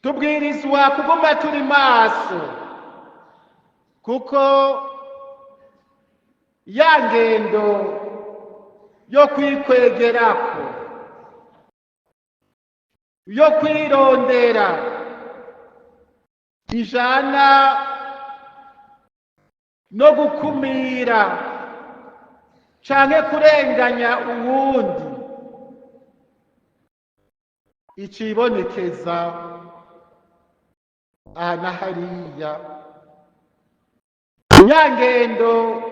Tubwirizwa kuguma turi maso, kuko ya ngendo yo kwikwegerako, yo kwirondera, ijana no gukumira canke kurenganya uwundi, icibonekeza aha na hariya. Nyangendo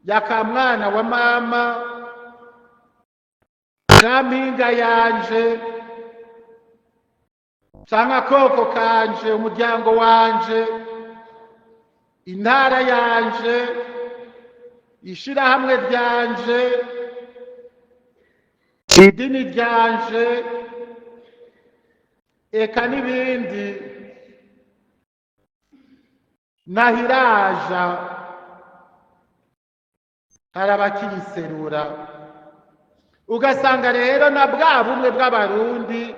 ya kamwana wa mama, ka mpinga yanje, canke akoko kanje, umuryango wanje, intara yanje, ishirahamwe ryanje, idini ryanje, eka n'ibindi, nahiraja hari abakiyiserura. Ugasanga rero na bwa bumwe bw'Abarundi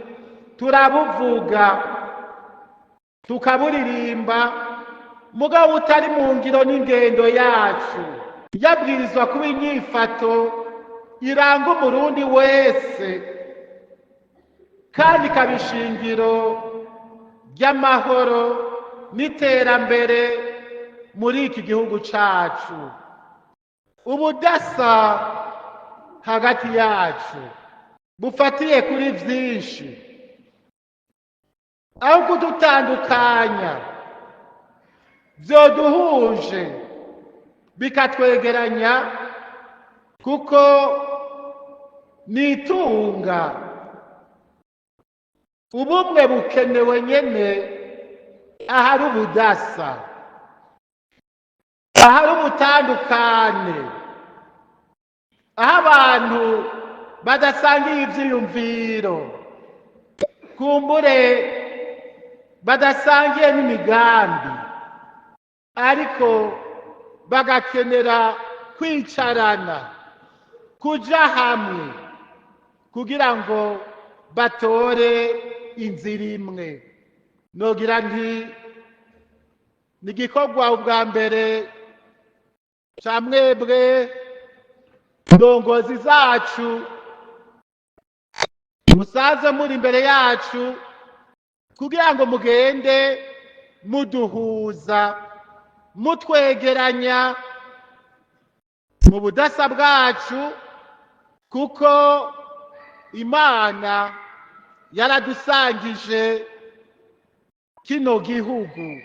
turabuvuga, tukaburirimba, mugabo utari mu ngiro n'ingendo yacu. Yabwirizwa kuba inyifato iranga Umurundi wese, kandi ikaba ishingiro ry'amahoro n'iterambere muri iki gihugu cacu. Ubudasa hagati yacu bufatiye kuri vyinshi, aho kudutandukanya vyoduhuje, bikatwegeranya, kuko nitunga. Ubumwe bukenewe nyene ahari ubudasa, ahari ubutandukane, aho abantu badasangiye ivyiyumviro, kumbure badasangiye n'imigambi, ariko bagakenera kwicarana, kuja hamwe kugira ngo batore inzira imwe. Nogira nti ni igikorwa ubwa mbere ca mwebwe ndongozi zacu musaze muri imbere yacu, kugira ngo mugende muduhuza, mutwegeranya mu budasa bwacu, kuko Imana yaradusangije kino gihugu.